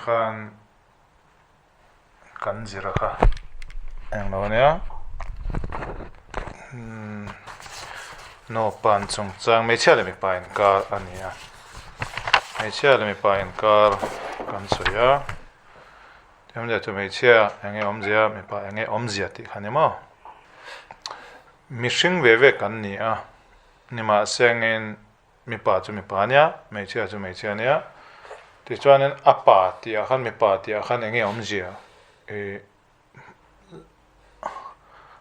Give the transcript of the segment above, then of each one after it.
khan kan zir a kha englo ania nupa chungchang hmeichhia leh mipa inkar a ni a hmeichhia leh mipa inkar kan sawi a Awmzia chu hmeichhia eng nge awmzia mipa eng nge awmzia tih kha a ni maw? Mihring ve ve kan ni a, nimahse engin mipa chu mipa a nia, hmeichhia chu hmeichhia a nia. Tichuanin a pa tih ah khan mipa tih ah khan eng nge awmzia ih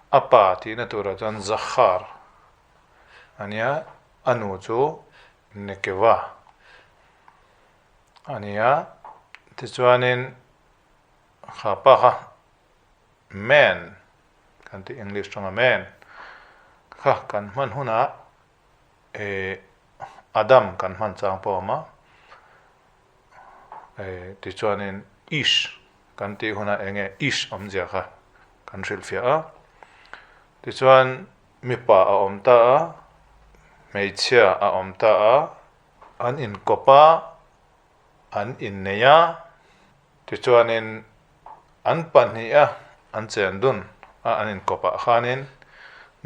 a pa tihna turah chuan Zakhar a nia, a nu chu Nekeva. A ni a, tichuanin kha pa kha man kan tih English tawngah man kha kan hman hunah eh Adam kan hman chang pawh a awm a, eh tichuanin Ish kan tih hunah eng nge Ish awmzia kha kan hrilhfiah a, tichuan mipa a awm ta a, hmeichhia a awm ta a. An inkawp a, an innei a, tichuanin an pahniha an chen dun a an inkawp ah khanin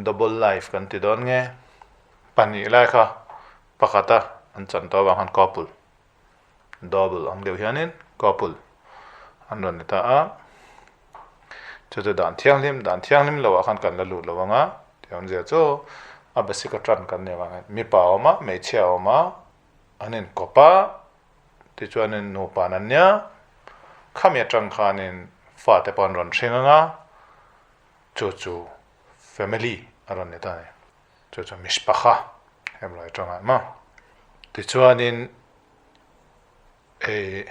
double life kan ti dawn nge, pahnih lai kha pakhata an chan tawh avang khan couple, double ang deuh hianin couple an rawn ni ta a, chu chu dan thianghlim, dan thianghlim loh ah khan kan la lut lo ang a. Tih awmzia chu a basic atang kan nih avangin mipa a awm a, hmeichhia a awm a, an inkawp a, tichuanin nupa an nia, khami atang khanin fate pawh an rawn hring ang a, chu chu family a rawn ni ta a ni. Chu chu mishpacha hemlai atanga emaw. Tichuanin Ei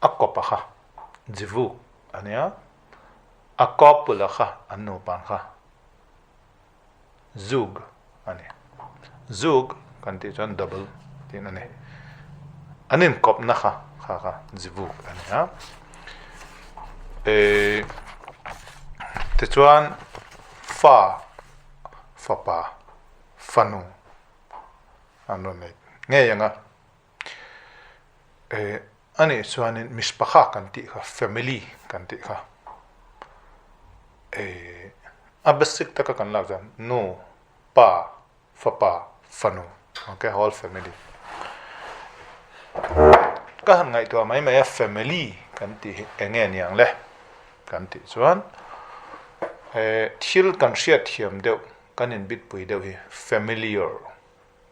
a kawp a kha Zivuk a nia, a couple a kha an nupa kha Zug a ni. Zug kan tih chuan double tih a ni. An inkawpna kha kha kha Zivuk a ni a. Ei tichuan fa fapa fanu an rawn nei ngei ang a. Eh a nih chuanin mishpacha kan tih kha family kan tih kha eh a basic taka kan lak chuan nu pa fapa fanu okay whole family ka han ngaihtuah mai mai a family kan tih hi eng nge niang le kan tih chuan eh thil kan hriatthiam deuh kan inbitpui deuh hi familiar.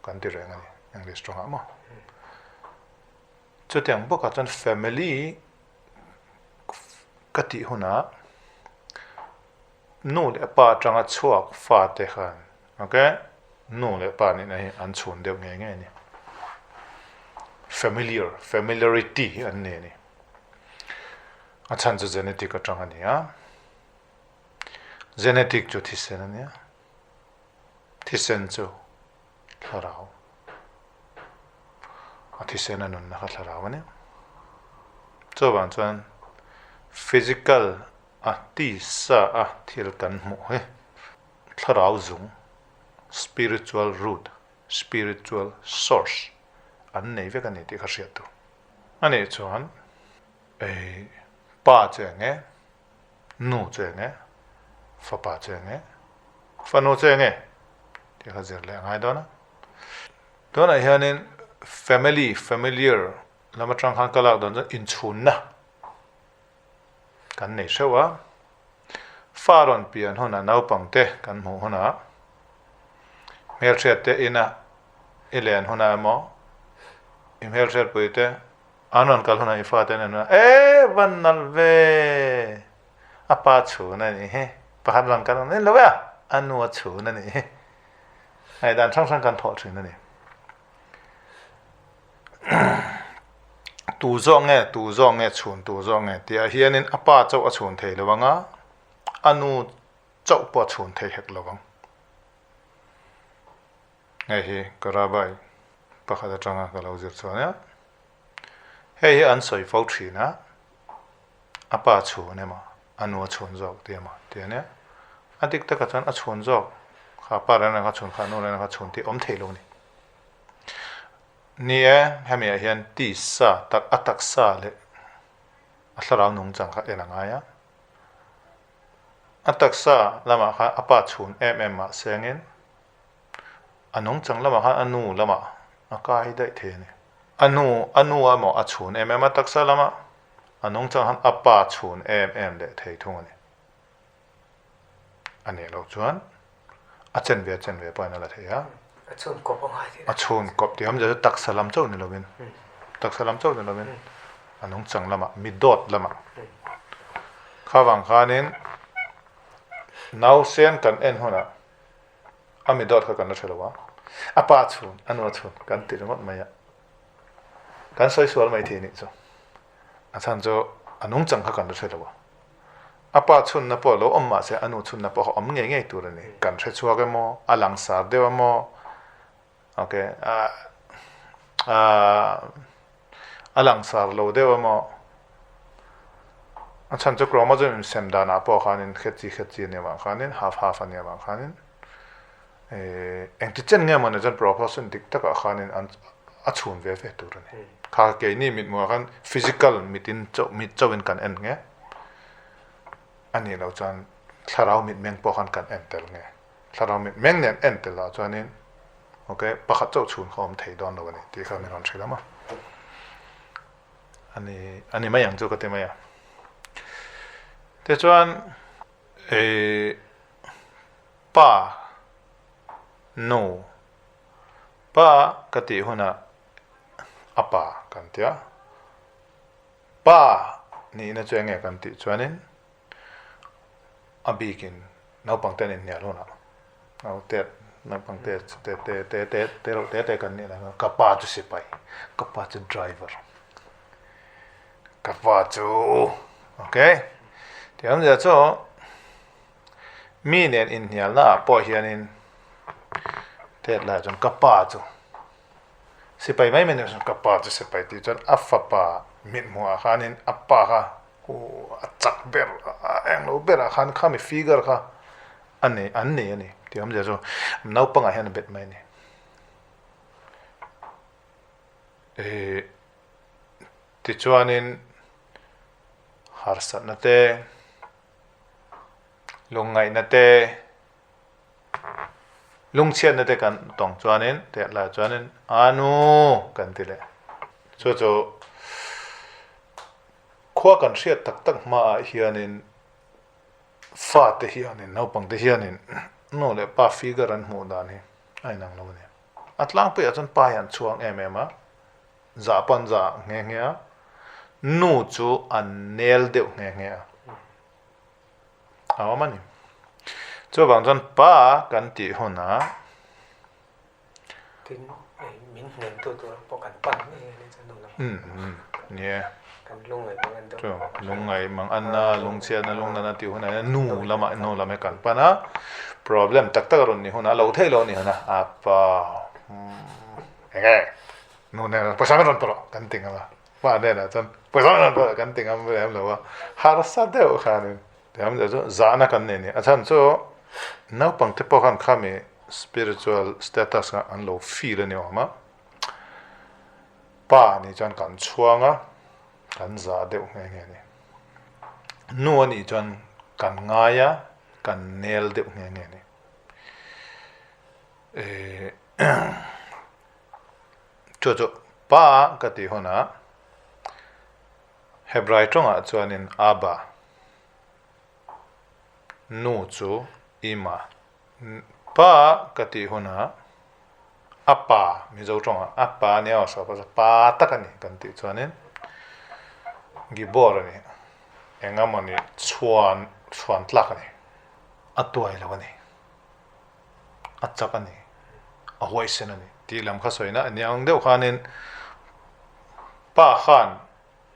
Kan ti reng a ni English tawngah maw. Chutiang bawkah chuan family ka tih hunah nu leh pa atanga chhuak fate khan okay nu leh pa nihna hi an chhun deuh ngei ngei a ni. Familiar, familiarity hi an nei a ni. A chhan chu genetic atang a ni a, genetic chu thisen a nia. Thisen chu thlarau, a thisen a nunna kha thlarau a ni. Chuvang chuan physical a tisa a thil kan hmuh hi thlarau zung, spiritual root, spiritual source an nei vek a ni tih kha hriat tur. A nih chuan ei pa chu eng nge? Nu chu eng nge? Fapa chu eng nge? Fanu chu eng nge? Tih kha zir leh a ngai dawn a. Tunah hianin family, familiar lam atang khan ka lak dawn chuan inchhunna kan nei hreuh a. Fa rawn pian hunah naupangte kan hmuh hunah hmelhriat te ina i len hunah emaw i hmelhriatpui te An rawn kal hunah i fate an en a, E! Van nalh ve! A pa chhun a nih hi. Pakhat rawn kal ang, Lo e a! A nu a chhun a nih hi. Ngaihdan hrang hrang kan thawh thin a ni. Tu zawk nge, tu zawk nge chhun tu zawk nge tihah hianin a pa chauh a chhun thei lo ang a, a nu chauh pawh a chhun thei hek lo ang. Hei hi ka Rabbi pakhat atanga ka lo zir chuan nia. Hei hi an sawi fo thin a, a pa chhun emaw, a nu a chhun zawk tih emaw tih a nia. A dik takah chuan a chhun zawk, kha pa reng reng kha chhun kha a nu reng reng kha chhun tih a awm thei lo a ni. Ni e, hemi ah hian tisa tak a taksa leh. A thlarau nungchang kha en a ngai a. A taksa lamah khan a pa chhun em em mah sengin a nungchang lamah khan a nu lamah a kai daih thei a ni. A nu a nu emaw a chhun em em a taksa lamah a nungchang khan a pa chhun em em leh thei thung a ni. A nih loh chuan a chen ve a chen ve pawhin a la thei a. A chhun kawp a ngai tih A chhun kawp tih awmzia chu taksa lam chauh ni lovin taksa lam chauh ni lovin a nungchang lamah mi dawt lamah kha vang khanin nausen kan en hunah a mi dawt kha kan la hre lo a, a pa chhun a nu a chhun kan ti ringawt mai a, kan sawi sual mai thei nih chu a chhan chu a nungchang kha kan la hre lo a. A pa chhunna pawh lo awm mahse a nu chhunna pawh a awm ngei ngei tur a ni. Kan hre chhuak emaw, a langsar deuh emaw, ok, a langsar lo deuh emaw, a chhan chu chromosome insem danah pawh khanin khet chi khet chi a nih avang khanin, half half a nih avang khanin engti chen nge mawni chuan proportion dik takah khanin an a chhun ve ve tur a ni. Kha keini mithmuhah khan physical mitin chauh mit chauhin kan en nge a nih loh chuan thlarau mitmeng pawh khan kan en tel nge. Thlarau mitmeng nen en tel ah chuanin ok pakhat chauh chhun kha awm thei dawn lo a ni tih kha min rawn hrilh a maw. A ni a ni mai ang chu ka ti mai a. Tichuan eh Pa, Nu, Pa ka tih hunah a pa kan ti a, Pa nihna chu enge kan tih chuanin a bikin naupang te an inhnial hunah naute naupang te te te te te te reuh te te kan nih lai khan ka pa chu sipai, ka pa chu driver, ka pa chu ok tih awmzia chu. Mi nen inhnialna ah pawh hianin tet lai chuan ka pa chu sipai mai mai ni chuan ka pa chu sipai tih chuan a fapa mithmuh ah khanin a pa kha a chak ber a englo ber ah khan khami figure kha a nei an nei a ni tih awmzia chu naupangah hian a bet mai a ni. Ehh tichuanin harsatna te. Lungngaihna te, lungchhiatna te kan tawng chuanin teh lai chuanin a nu kan ti leh. Chu chu khua kan hriat tak tak hmaah hianin fate hianin naupangte hianin nu leh pa figure an hmuh dan hi a inang lo a ni. A tlangpuiah chuan pa hi an chhuang em em a, zah pawh an zah nghe nghe a, nu chu an nel deuh nghe nghe a. A awm a ni. Chuvang chuan pa kan tih hunah. Tin, min hnem tu tur pawh kan pan ngei a ni chuan nu lamah. Umm umm ni e. Kan lungngaih mang an deuh. Chu lungngaih mang anna, lungchhiatna, lungnana tih hunah hian nu lamah nu lam hi kan pan a. Problem tak tak a rawn nih hunah a lo theih lo a nih hunah a pa umm eng nge nu nen pawisa min rawn pe rawh kan ti ngam a. Hma hnenah chuan pawisa rawn pawh kan ti ngam lem lo a, harsa deuh khanin tiam deuh chu zahna kan nei a ni. A chhan chu naupang te pawh khan khami spiritual status kha an lo feel a ni awm a, pa nih chuan kan chhuang a, kan zah deuh nghe nghe a ni. Nu a nih chuan kan ngai a, kan nel deuh nghe nghe a ni. Ehh. Chu chu Pa ka tih hunah Hebrai tawngah chuanin Abba, Nu chu Ima. Pa ka tih hunah a pa, Mizo tawngah a pa nia aw sawi pawh pa tak a ni kan tih chuanin Gibor a ni, engamawni chhuan chhuan tlak a ni, a tuai lo a ni. a chak a ni, a huaisen a ni tih lam kha sawina a ni ang deuh khanin pa khan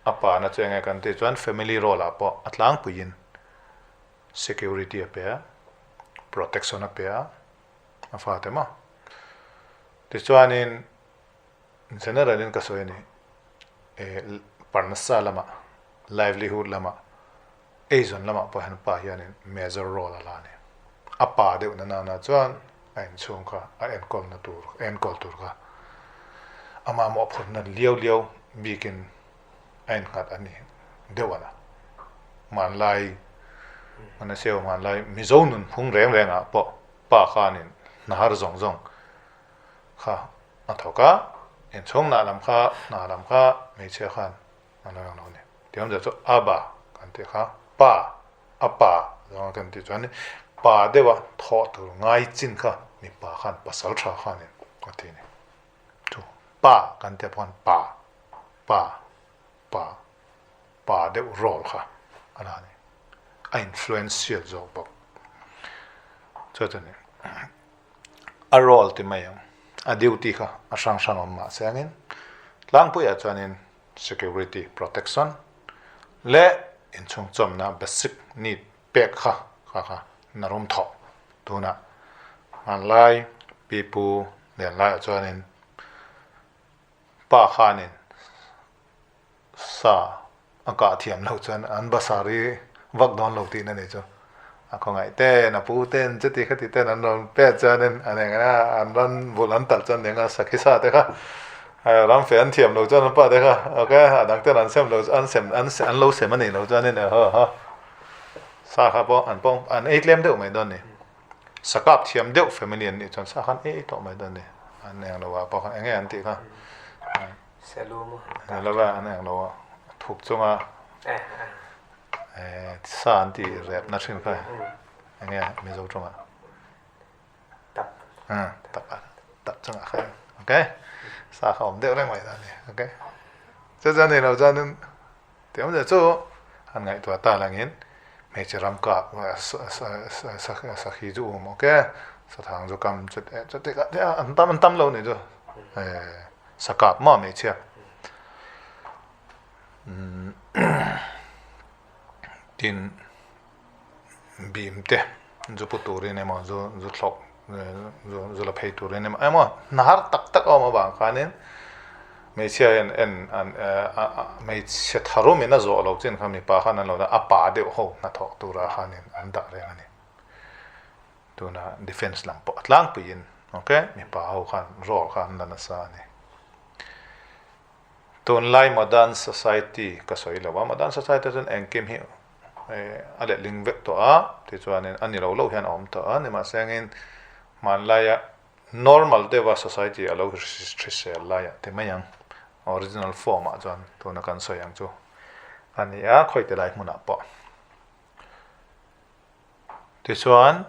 a pa na chu enge kan tih chuan family role ah pawh a tlangpuiin security a pe a, protection a pe a, a fate maw. Tichuanin general in ka sawi a ni, eh parnasa lamah livelihood lamah Eizawn lamah pawh hian pa hianin major role a la a ni. A pa deuh na nana chuan a inchhung kha a enkawlna tur enkawl tur kha amah mawhphurhna liau liau bikin a innghat a ni deuh a la. Hmanlai Manaseo hmanlai Mizo nunphung reng rengah pawh pa khanin hna har zawng zawng kha a thawk a, inchhung nah lam kha hna lam kha hmeichhia khan a lo ang lo a ni. Tih awmzia chu Aba kan tih kha pa a pa zawnga kan tih chuan pa deuha thawh tur ngai chin kha mipa khan pasal tha khanin a ti a ni. Chu pa kan tih pawh khan pa pa pa pa deuh role kha a la ni. A influential zawk bawk. Chu chu ni. A role ti mai ang. A duty kha a hrang hrang awm mah se angin tlangpuiah chuanin security protection leh inchhung chawmna basic need pek kha kha kha narum thawh tunah hmanlai pipu lian laiah chuanin pa khanin Sa a kah thiam loh chuan an basari vak dawn lo tihna ni chu. A khawngaih ten, a pu ten, chuti khati ten an rawn pet chuanin an eng a, an ran vulh an talh chuan eng a sakhi sa te kha ram fe an thiam loh chuan an pa te kha ok a dang ten an sem loh an sem an an lo sem a nih loh chuanin aw ha sa kha pawh an pawng an ei tlem deuh mai dawn ni. Sa kap thiam deuh family an nih chuan sa khan ei tawh mai dawn ni. An eng lo ah pawh khan eng nge an tih kha. Ni lo a, an eng lo a, thup chunga sa an tih rep na thin kha eng nge Mizo tawngah? Tap. Tap a, tap chungah kha ok, sa kha awm deuh reng mai ta a ni ok. Chu chuan ni lo chuanin tih awmzia chu han ngaihtuah ta langin hmeichhe ram kap sakhi chu um ok, sathang chu kam chuti an tam an tam lo ni chu. Sakap maw hmeichhia tin bim te zu pu turin emaw zu zu thlawk zu zu la phei turin emaw emaw hna har tak tak a awm avang khanin hmeichhia hian en an hmeichhe tharumin a zawh loh chin kha mipa khan an lo dah a pa deuh ho hnathawk turah khanin an dah reng a ni. Tuna defence lam pawh a tlangpuiin ok mipa ho khan role kha an la nasa a ni. Tunlai modern society ka sawi lo a, modern society chuan engkim hi a letling vek tawh a, tichuanin a ni lo lo hian a awm tawh a, nimahsengin hmanlaia normal deuha society a lo hrisel laiah ti mai ang, original form ah chuan tuna kan sawi ang chu a ni a, khawi ti lai hmunah pawh. Tichuan,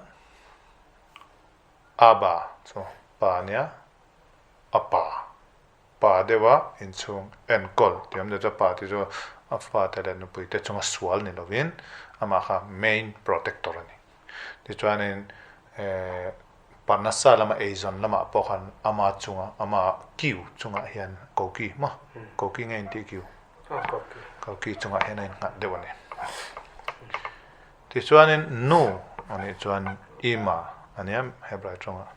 Abba chu pa a nia, a pa, pa deuha inchhung enkawl tih awm deuh chu a pa tih chu a fate leh nupuite chunga sual ni lovin amah kha main protector a ni. Tichuanin eh parnasa lama eizawn lamah pawh khan ama chunga ama kiu chungah hian koki maw koki nge intih kiu? Koki chungah hian a innghat deuh a ni. Tichuanin nu a nih chuan Ima a nia, Hebrai tawngah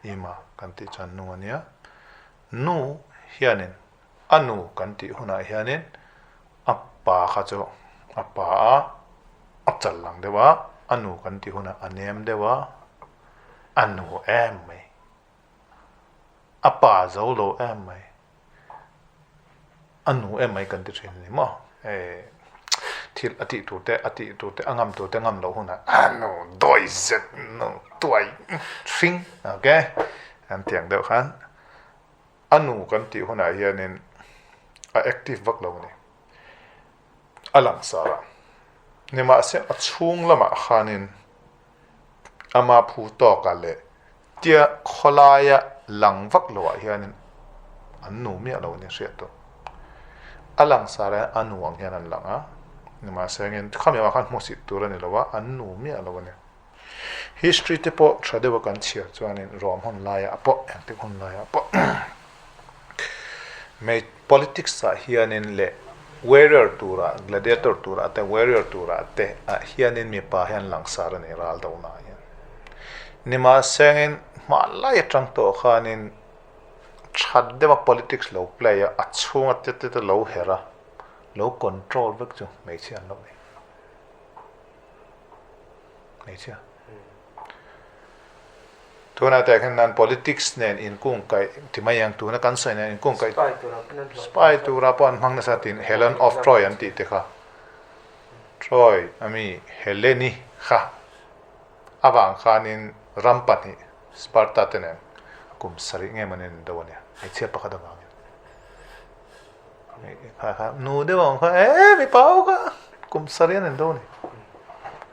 Ima kan tih chuan nu a nia. Nu hianin a nu kan tih hunah hianin a pa kha chu a pa a, a chal lang deuh a, a nu kan tih hunah a nem deuh a, a nu em mai, a pa zo lo em mai. A nu em mai kan ti thin a ni maw? Eh, thil a tih tur te, a tih tur te, a ngam tur te ngam loh hunah a nu dawi zet, nu tuai hring, ok, an ti ang deuh khan a nu kan tih hunah hianin a active vak lo a ni. A langsar a, nimahse a chhung lamah khanin Ama phu tawkah leh tia khawlaia lang vak loah hianin an nu miah lo a ni hriat tawh. A langsar hian a nu ang hian an lang a, nimahse engin khami avang khan hmuhsit tur a ni lo a, an nu miah lo a ni. History te pawh tha deuha kan chhiar chuanin Rome hun laiah pawh engtik hun laiah pawh Hmei politics ah hianin leh warrior turah gladiator turah te warrior turah te ah hianin mipa hian langsar a ni ral do na hian. Nimahsengin hmanlai atang tawh khanin that deuha politics lo play a a chhunga te te lo herh a lo control vek chu hmeichhia an lo nei. Hmeichhia. Tunah teh khan nan politics nen inkungkaih ti mai ang tuna kan sawi nen inkungkaih Spy tura pawh an spy tura pawh an hmang nasa tin Helen of Troy an tih te kha. Troy ami Heleni kha avang khanin ram pahnih Sparta te nen kum sarih nge mawni an indo a nia, hmeichhia pakhat avangin. Kha kha nu deuh ang kha e mipa ho kha kum sarih an indo a ni.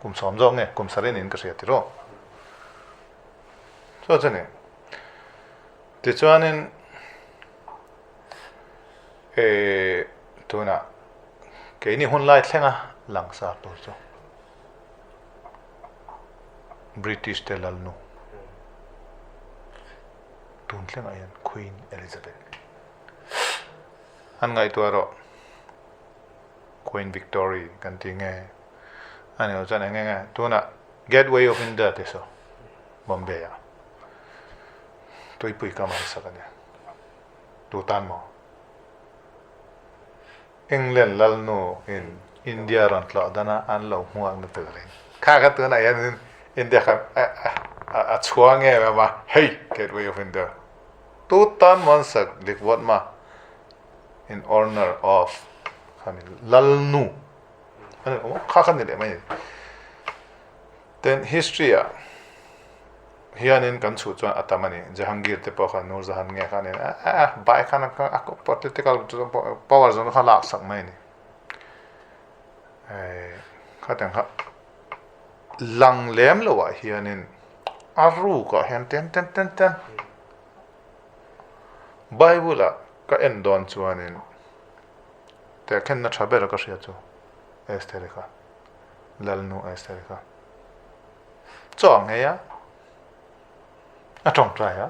Kum sawm zawk nge kum sarih niin ka hria tiraw. Chu chu ni. Tichuanin e tunah keini hun lai thlenga langsar tur chu British te lalnu tun thlengah hian Queen Elizabeth an ngaihtuah erawh Queen Victoria kan tih nge a ni lo chuan eng enge tunah Gateway of India te saw Bombay ah tuipui kam an sak a nia tu tan maw? England lalnu in India rawn tlawh dan a an lo hmuak na turin kha kha tunah hian India kha a chhuang em em a, hei Gateway of India tu tan maw an sak dik vawt ma in honour of khami lalnu kha kha ni leh mai a ni. Ten history ah hianin kan chhuh chuan a tam a ni. Jahangir te pawh khan Nur Jahan nge khanin a bai khan a political power zawng kha lak sak mai a ni. Khatiang kha lang lem lo ah hianin a ruk ah hian ten ten ten ten Bible ah ka en dawn chuanin tehkhenna tha ber a ka hria chu Esther-i kha. Lalnu Esther kha chaw a nghei a, a tawngtai a,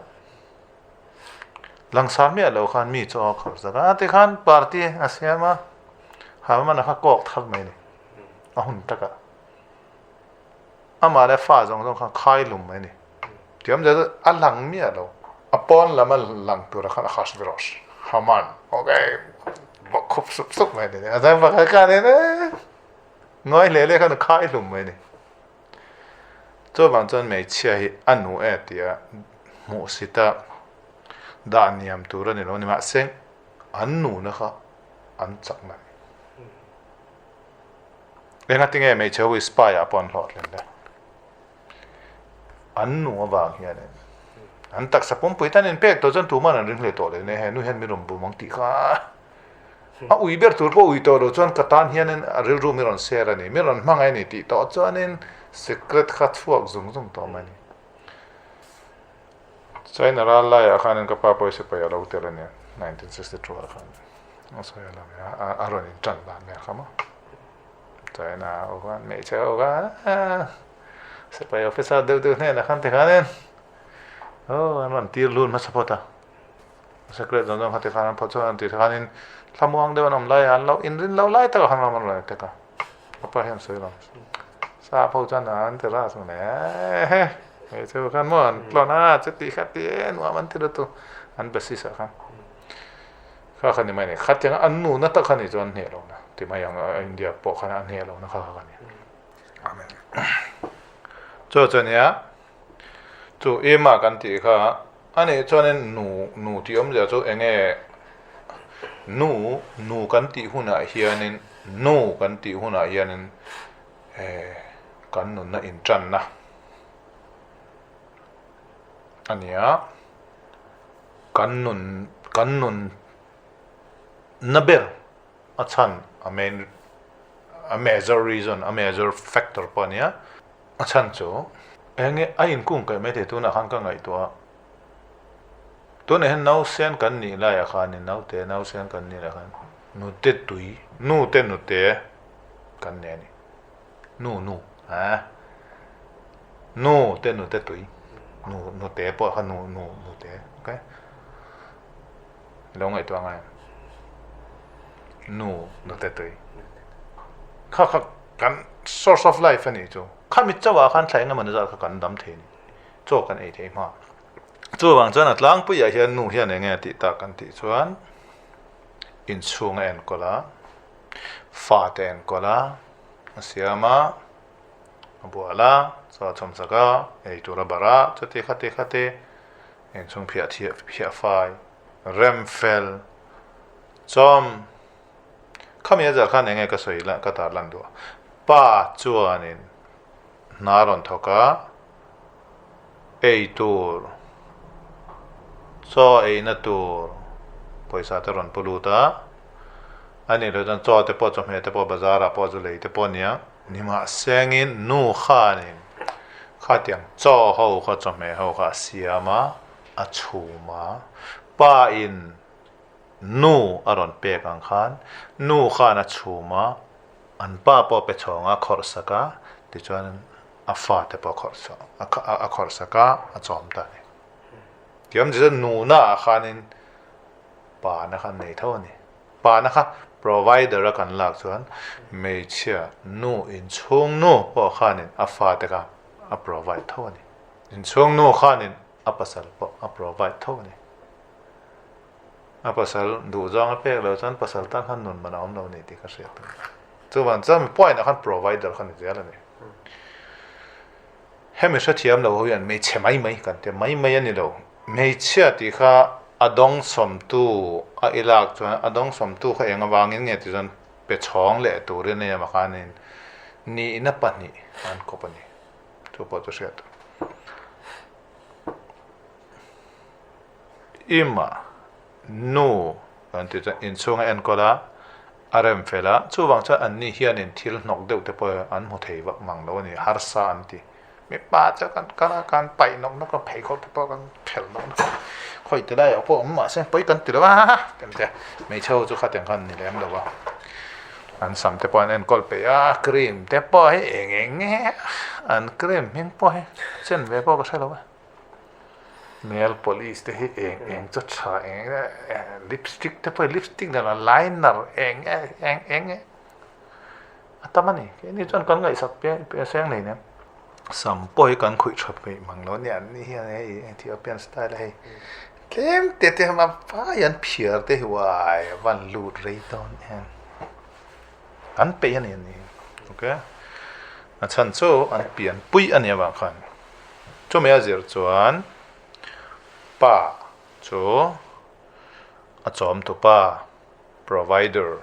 langsar miah lo khan mi chaw a khawrh zak a, tikhan party a siam a, Haman a kha kawk thar mai a ni, a hun takah. Amah leh fa zawng zawng khan khai lum mai a ni. Tiam zet a lang miah lo, a pawn lam a lang tura khan Ahasuerus, Haman, okay, bawk khup sup sup mai a ni. A zai pakhat khan in e ngawi hle hle khan a khai hlum mai a ni. Chuvang chuan hmeichhia hi a nu e tia hmuhsit a dah niam tur a ni lo a ni. Mahse an nuna kha an chak na a ni. Engatinge hmeichhe ho hi spy ah pawh an hlawhtlin le? An nu avang hianin an taksa pumpui tan inpek tawh chuan tuman an ring hle tawh lo ne he nu hian min rawn bum ang tih kha a ui ber tur pawh ui tawh lo chuan ka tan hianin a rilru min rawn share a ni min rawn hmangaih a ni tih tawh chuanin secret kha chhuak zung zung tawh mai a ni. China ral laiah khanin ka pa pawisa paih a lo tel a nia 1962 ah khan a sawi a lam a rawn intan dan vel kha maw. China ho khan hmeichhe ho khan sipai officer deuh deuh hnenah khan tikhanin aw an rawn tir lut hmasa phawt a secret zawng zawng kha tikhan an phawt chuan an tih khanin thlamuang deuh an awm lai a an lo inrin lo lai takah khan an rawn tek a a pa hian sawi lo sap ho chuan an ti ras mai e hmeichhe ho khan maw an tlawn a chuti kha ti e nuam an ti lutuk an basis ah khan. Kha kha ni mai ni. Khatiang an nu na tak kha ni chuan an hneh lo na. Ti mai ang India pawh khan an hneh lo na kha kha ni. Amen. Chu chu nia. Chu ema kan tih kha ani chuanin nu nu tih awmzia chu enge nu nu kan tih hunah hianin nu kan tih hunah hianin eh kan nunna intanna a ni a. Kan nun kan nun na ber a chhan a main a major reason a major factor pawh a nia a chhan chu eng nge a inkung kaih mai thei tunah khan ka ngaihtuah a tunah hian nausen kan nih laiah khanin naute nausen kan nih laiah khan nute tui nute nute kan nei a ni nu nu a nu te nute tui nu nute pawh kha nu nu nute ok lo ngaihtuah ngai nu nute tui kha kha kan source of life a nih chu khami chauhah khan thla engemaw zat kha kan dam thei a ni chaw kan ei thei hma chuvang chuan a tlangpuiah hian nu hian eng nge tih tak kan tih chuan inchhung a enkawl a fate enkawl a a siam a a bual a chaw a chhawm chak a ei tur a barh a chuti khati khati inchhung phiah thiah phiah fai rem fel chawm khami a zar khan eng nge ka sawi la ka tar lan duh a. Pa chuanin hna a rawn thawk a, ei tur, chaw eina tur pawisa te rawn pu lut a, a nih loh chuan chaw te pawh chawhmeh te pawh bazar ah pawh chu lei te pawh a nia, nimahsengin nu khanin khatiang chaw ho kha chawhmeh ho kha a siam a, a chhum a, pa in nu a rawn pek ang khan nu khan a chhum a, An pa pawh pe chhawng a khawrh sak a, tichuan a fate pawh a khawrh a khawrh sak a, a chawm ta a ni. Tiam chu chuan nuna ah khanin pana kha an nei tho a ni. Pana kha provider a kan lak chuan hmeichhia nu inchhung nu pawh khanin a fate kha a provide tho a ni. Inchhung nu khanin a pasal pawh a provide tho a ni. A pasal duhzawng a pek loh chuan pasal tan khan nun man a awm lo ni tih ka hriat tur. Chuvang chuan mi point ah khan provider kha ni zel a ni. Hemi hrethiam lo ho hian hmeichhe mai mai kan ti a, mai mai a ni lo. Hmeichhia tih kha a dawngsawmtu a i lak chuan a dawngsawmtu kha eng avangin nge tih chuan pe chhawng leh turin a nia khanin nihna pahnih an kawp a ni. Chu pawh chu hriat tur. Ima nu kan tih chuan inchhung a enkawl a, a rem fel a, chuvang chuan anni hianin thil hnawk deuh te pawh an hmu thei vak mang lo a ni, harsa an ti. Mipa chu kan kal a, kan paih nawk nawk a, pheikhawk te pawh kan phelh nawk nawk a, khawi ti laiah pawh awm mahse pawi kan ti lo a, ti ang te, hmeichhe ho chu khatiang khan an ni lem lo a, an sam te pawh an enkawl peih a, cream te pawh hi eng eng nge an cream hming pawh hi chen ve pawh ka hre lo a. Nail polish te hi eng eng chu tha eng eng lipstick te pawh hi lipstick nen a liner eng eng eng a tam a ni keini chuan kan ngaihsak piang seng nei nen sam pawh hi kan khuih tha peih mang lo nia an ni hian hei Ethiopian style a hei tlem te te a vai an phiar te hi uai a van lut rei dawn em an peih a ni an ni ok a chhan chu an pian pui a nih avang khan. Chumi a zir chuan pa chu a chawmtu pa, provider,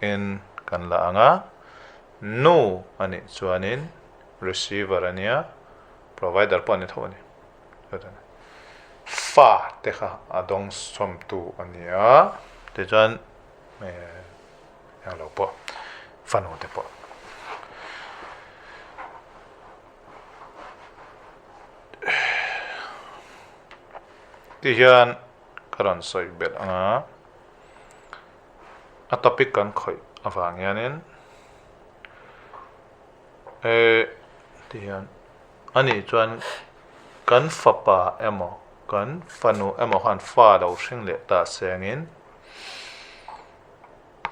in kan la ang a, nu a nih chuanin receiver a nia, provider pawh a ni tho a ni. Fa te kha a dawngsawmtu a ni a, tichuan englo pawh fanu te pawh. Ti hian ka rawn sawi belh ang a, a topic kan khawih avang hianin eh ti hian a nih chuan kan fapa emaw kan fanu emaw khan fa lo hring leh ta sengin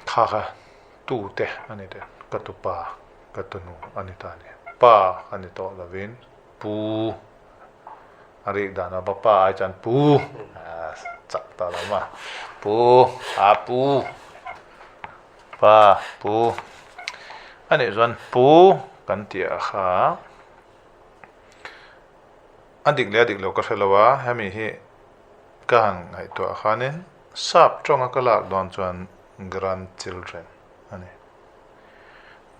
Kha kha tu te a ni teh, ka tu pa, ka tu nu a ni ta a ni. Pa a ni tawh lovin pu a rik dan a va pa ai chuan pu chak ta lo ma, pu a pu pa pu a nih chuan pu kan tih ah kha a dik leh a dik lo ka hre lo a, hemi hi ka han ngaihtuah khanin Sap tawnga ka lak dawn chuan grandchildren a ni.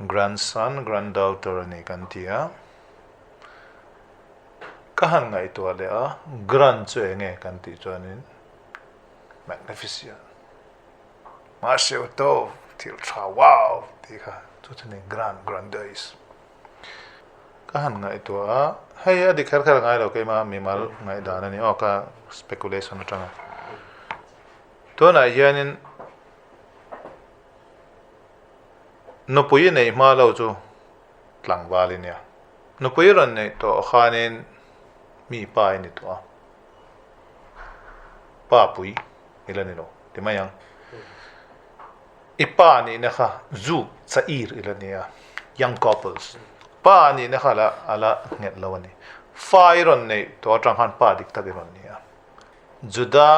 Grandson, granddaughter a ni kan ti a. Ka han ngaihtuah leh a, grand chu eng nge kan tih chuanin magnificent, mahse to thil tha wow tih kha chu chu ni grand, grandiose. Ka han ngaihtuah a, hei a dik kher kher a ngai lo keimah mimal ngaihdan a ni aw ka speculation atanga. Tunah hianin nupui i neih hma lo chu tlangval i nia. Nupui rawn neih tawh khanin mi pa i ni tawh a, pa pui i la ni lo ti mai ang. I pa nihna kha zu chair i la nia, young couples. Pa nihna kha la a la nghet lo a ni. Fa i rawn neih tawh atang khan pa dik tak i rawn ni a. Juda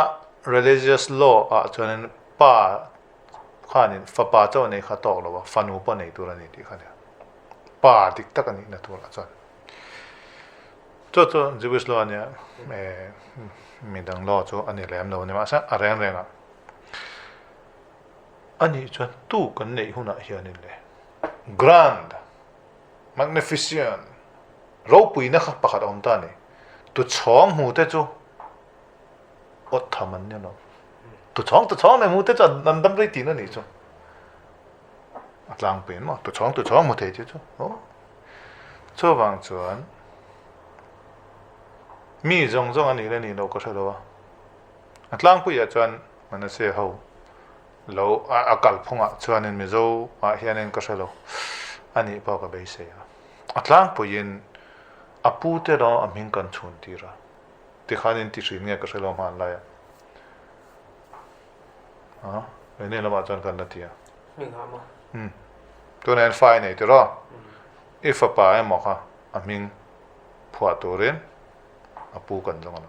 religious law ah chuanin pa khanin fapa chauh neih kha tawk lo a, fanu pawh nei tur a ni tih kha a nia. Pa dik tak a nihna turah chuan. Chu chu Jewish law a nia, midang law chu a ni lem lo a ni. Mahse a reng rengah. A nih chuan tu kan neih hunah hianin le grand. Magnificent. Ropuina kha pakhat a awm ta a ni. Tuchhawng hmu te chu awt tham an ni lo. Tuchhawng tuchhawng nei hmu te chu an dam rei tihna nih chu. A tlangpui maw? Tuchhawng tuchhawng hmu thei te chu. Aw. Chuvang chuan mi zawng zawng a nih leh nih loh ka hre lo a. A tlangpuiah chuan Manase ho lo a kalphungah chuanin Mizo ah hianin ka hre lo a nih pawh ka beisei a. A tlangpuiin a pu te lo a hming kan chhun tir a, tikhanin ti hrin nge ka hre lo hman lai a. A, enge lamah chuan kan la ti a. Hming ah maw? Umm, tunah hian fa i nei tiraw? I fapa emaw kha a hming phuah turin a pu kan zawng a lo.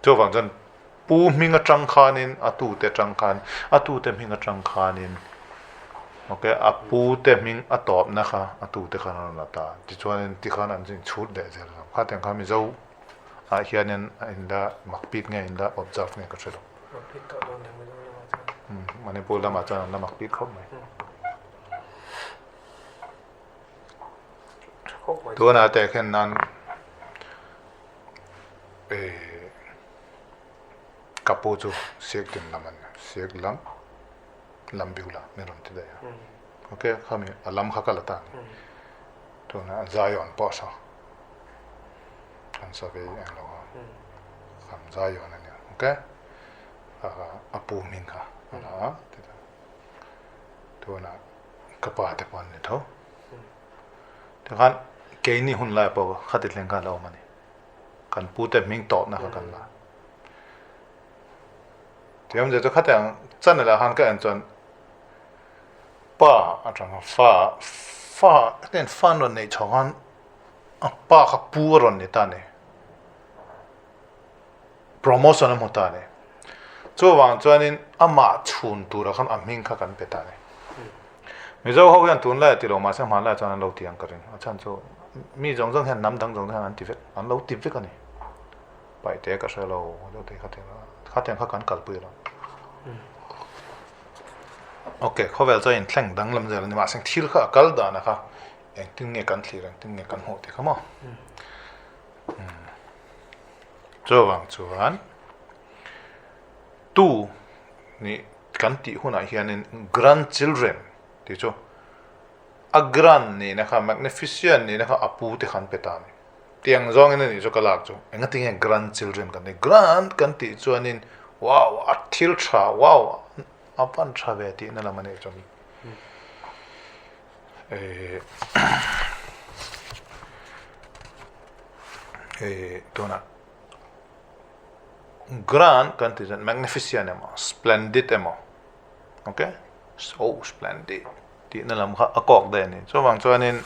Chuvang chuan pu hming atang khanin a tute atang khan a tute hming atang khanin ok a pu te hming a tawpna kha a tute khan an rawn la ta tichuanin tikhan an inchhut leh zel a khatiang khan Mizo ah hianin a inla mak bik nge inla observe nge ka hre lo. Manipur lamah chuan an la mak bik khawp mai. Tunah teh khen nan ka pu chu siak tin lam a ni siak lam lam biu la min rawn ti daih a ok khami a lam kha ka la ta a ni tunah Zion pawh saw kan sa ve eng lo a kham Zion a nia ok a pu hming kha a la a tunah ka pa te pawh an ni tho. Tikhan keini hun lai pawh khati thleng khan a lo awm a ni. Kan pu te hming tawpna kha kan la. Tih awmzia chu khatiang channel ah khan ka en chuan pa atanga fa fa hetiang fa an rawn neih chho khan a pa kha pu a rawn ni ta a ni. Promotion a hmu ta a ni. Chuvang chuanin amah chhun turah khan a hming kha kan pe ta a ni. Mizo ho hian tunlai a ti lo mahse hmanlai chuan an lo ti ang ka ring. A chhan chu mi zawng zawng hian hnam dang zawng zawng hian an ti vek, an lo ti vek a ni. Paihte ka hre lo, khatiang kha kan kalpui lo. Ok, khawvel chuan inthleng danglam zel a ni mahse thil kha a kal dan kha engtin nge kan thlir, engtin nge kan hmuh tih kha maw. Chuvang chuan tu nih kan tih hunah hianin grandchildren tih chu a grand nihna kha magnificent nihna kha a pu te kha an pe ta a ni. Tiang zawngin a nih chu ka lak chu engatinge grandchildren kan tih grand kan tih chuanin wow a thil tha wow a van tha ve tihna lam a nih chuan eh eh tunah Grand kan tih chuan magnificent emaw splendid emaw ok so splendid tihna lam kha a kawk daih a ni. Chuvang chuanin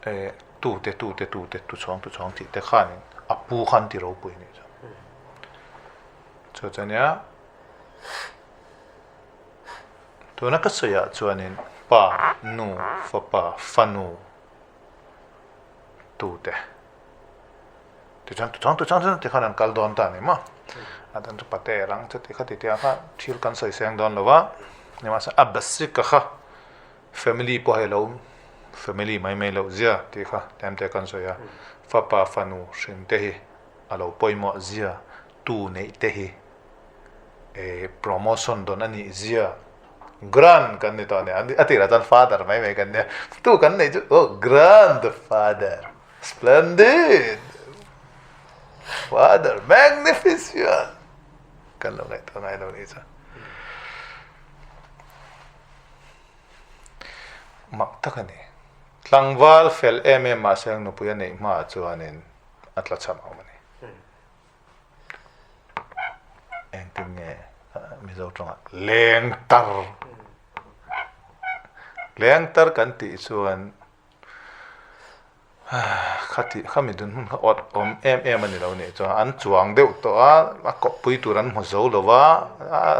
eh tute tute tute tuchhawng tuchhawng tih te khanin a pu khan ti ropui a nih chuan. Chu chu ania tuna ka sawiah chuanin pa nu fapa fanu tute. Tichuan tuchang tuchang chuan tikhan an kal dawn ta a ni maw? A dan chu pate rang chu tikha ti tia kha thil kan sawi seng dawn lo va, nimahse a basic a kha family pawh hei lo family mai mai loh zia tih kha tlem te kan sawi a, fapa fanu hrin te hi a lo pawimawh zia, tu neih te hi eh promotion dawn a nih zia grand kan ni tawh a ni, a tirah chuan father mai mai kan nia, tu kan neih chu oh grandfather. Splendid! Father, magnificent! Kan lo ngaihtuah ngai lo nih chuan. Mak tak a ni. Tlangval fel em em mahse ang nupui a neih hmaah chuanin a tla cham awm a ni. Engtin nge Mizo tawngah lengtar. Lengtar kan tih chuan Khati khami dun hmun kha awt awm em em a ni lo nih chuan an chuang deuh tawh a, a kawppui tur an hmu zo lo va,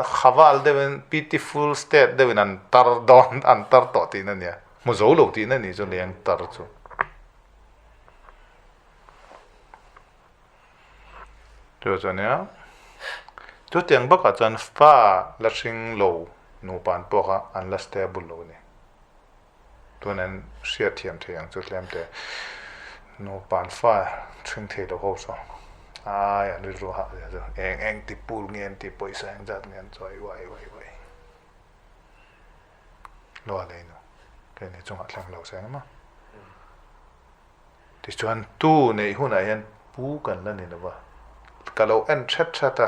khaval deuhin pitiful state deuhin an tar dawn an tar tawh tihna a nia, hmu zo lo tihna a nih chu leng tar chu. Chu chu a nia, chutiang bakah chuan fa la hring lo nupa an pawh kha an la stable lo a ni. Tun an hriat thiam thei ang chu tlem te. Nupa an fa hring thei lo ho chu ai an rilru hah zia chu eng eng ti pool nge an tih pawisa eng zat nge an chawi uai uai uai. Lua lei nu keini chungah thleng lo se engemaw. Tichuan tu neih hunah hian pu kan la ni lo va, ka lo en that that a,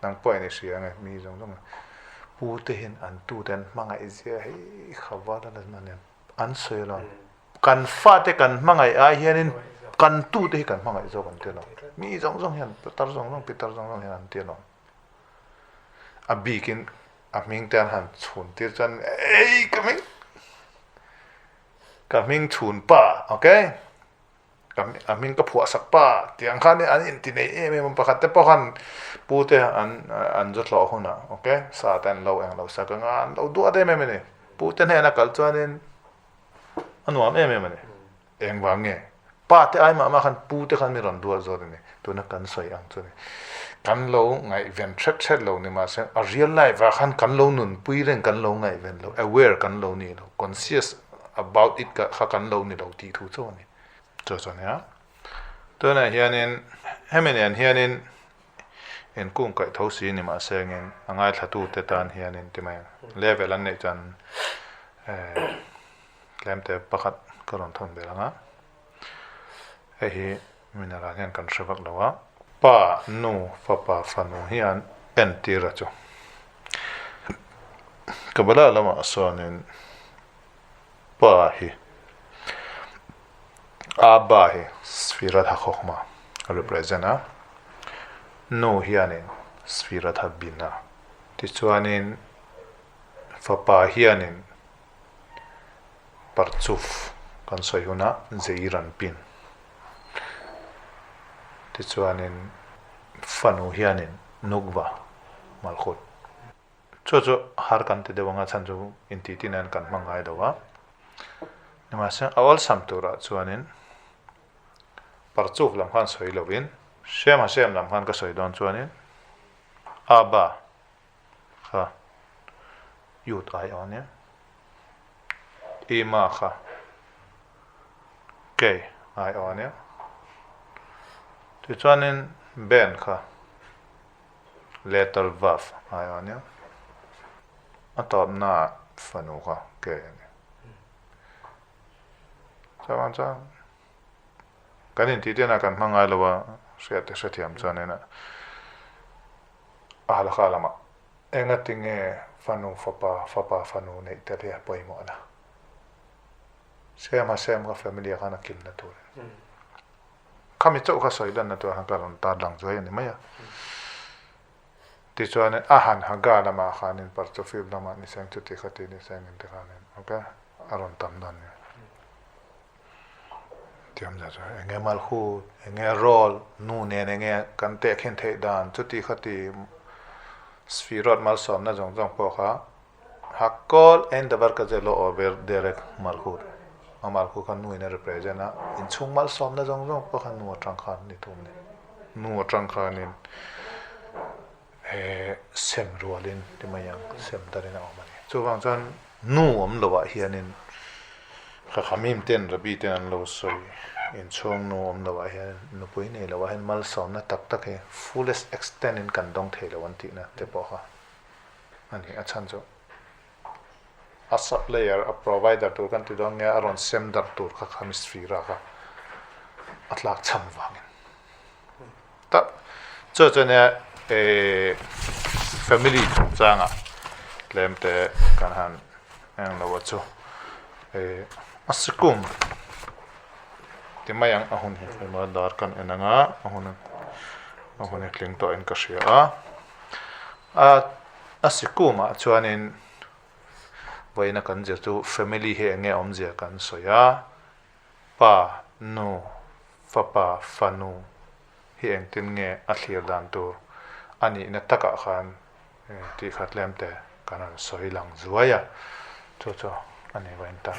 nang pawh in i hria ange mi zawng zawng pu te hian an tu te an hmangaih zia hei kha va la la hman hian an sawi alawm. Kan fate kan hmangaih ai hianin kan tu te hi kan hmangaih zawk an ti alawm. Mi zawng zawng hian tar zawng zawng pitar zawng zawng hian an ti alawm. A bikin a hming te an han chhun tir chuan ei ka hming ka hming chhun pa ok ka a hming ka phuah sak pa tih ang khan an inti nei em em a pakhat te pawh khan pu te an an zu hlawh hunah ok sa te an lo eng lo sak anga an lo duat em em a ni pu te hnena kal chuanin a nuam em em a ni engvang nge pa te ai mah mah khan pu te khan mi rawn duat zawt a ni tuna kan sawi ang chu a ni kan lo ngaihven hret hret lo ni mahse a real life ah khan kan lo nunpui reng kan lo ngaihven lo aware kan lo ni lo conscious about it kha kan lo ni lo tih thu chu a ni. Chu chu a nia. Tunah hianin hemi nen hianin inkung kaih tho si ni mahse engin a ngaithlatute tan hianin ti mai ang. Level an neih chuan tlemte pakhat ka rawn thawn ber ang a. Hei hi mineral hian kan hre vak lo a. Pa, nu, fapa, fanu hian entir a chu. Kabbalah lamah sawn Pa hi Abba hi Sfirat HaChokhmah a represent a, Nu hianin Sfirat HaBinah. Tichuanin Fapa hianin Partsuf kan sawi hunah Zeir Anpin. Tichuanin Fanu hianin Nukva, Malchut. Chu chu har kan ti deuh anga chhan chu intiti nen kan hmang ngai lo a. Nimahse a awlsam turah chuanin parchuk lam khan sawi lovin Shem Hashem lam khan ka sawi dawn chuanin Abba kha Yud ai aw nia Ima kha Kei ai aw nia tichuanin Ben kha Letter Vav ai a nia. A tawpna ah fanu kha ke a ni. Chuan chuan kan intih te na kan hmang ngai lo a, hriat te hrethiam chuan in a halakha lamah engatinge fanu fapa fapa fanu neih tel hi a pawimawh na. Same a same kha family ah khan a kimna tur a ni. Khami chauh kha sawi lanna tur khan ka rawn tar lang zuai a ni mai a. Tichuanin a han Haga lamah khanin Parchofib lamah ni seng chuti kha ti ni seng in ti khanin ok a rawn tam dawn ni. Tiam zah chu enge Malchut enge role nu nen enge kan tehkhin theih dan chuti kha ti Sfirot malsawmna zawng zawng pawh kha Hakol ein davar ka zelo over derek Malchut. A Malchut kha nu in a represent a, inchhung malsawmna zawng zawng pawh kha nu atang khan ni thung ni. Nu atang khanin he sem rualin ti mai ang, sem darin a awm a ni. Chuvang chuan nu awm lovah hianin Chachamim ten Rabbi ten an lo sawi, inchhung nu awm lovah hian nupui nei lovah hian malsawmna tak tak hi fullest extent in kan dawng thei lo an tihna te pawh kha. a ni. A chhan chu a supplier, a provider tur kan ti dawn nge a rawn sem darh tur kha kha Misfira kha a tlak cham vangin. Ta chu chu nia eh family chungchanga tlem te kan han eng lo a chu eh a sikum ti mai ang a hun hi emaw dar kan en anga a hun a hun hi tling tawh in ka hria a. A a sikumah chuanin vawiina kan zir chu family hi eng nge awmzia kan sawi a, pa, nu, fapa, fanu hi engtin nge a thlir dan tur a nihna takah khan tih khat lem te kan rawn sawi lang zuai a, chu chu a ni vawiin ta.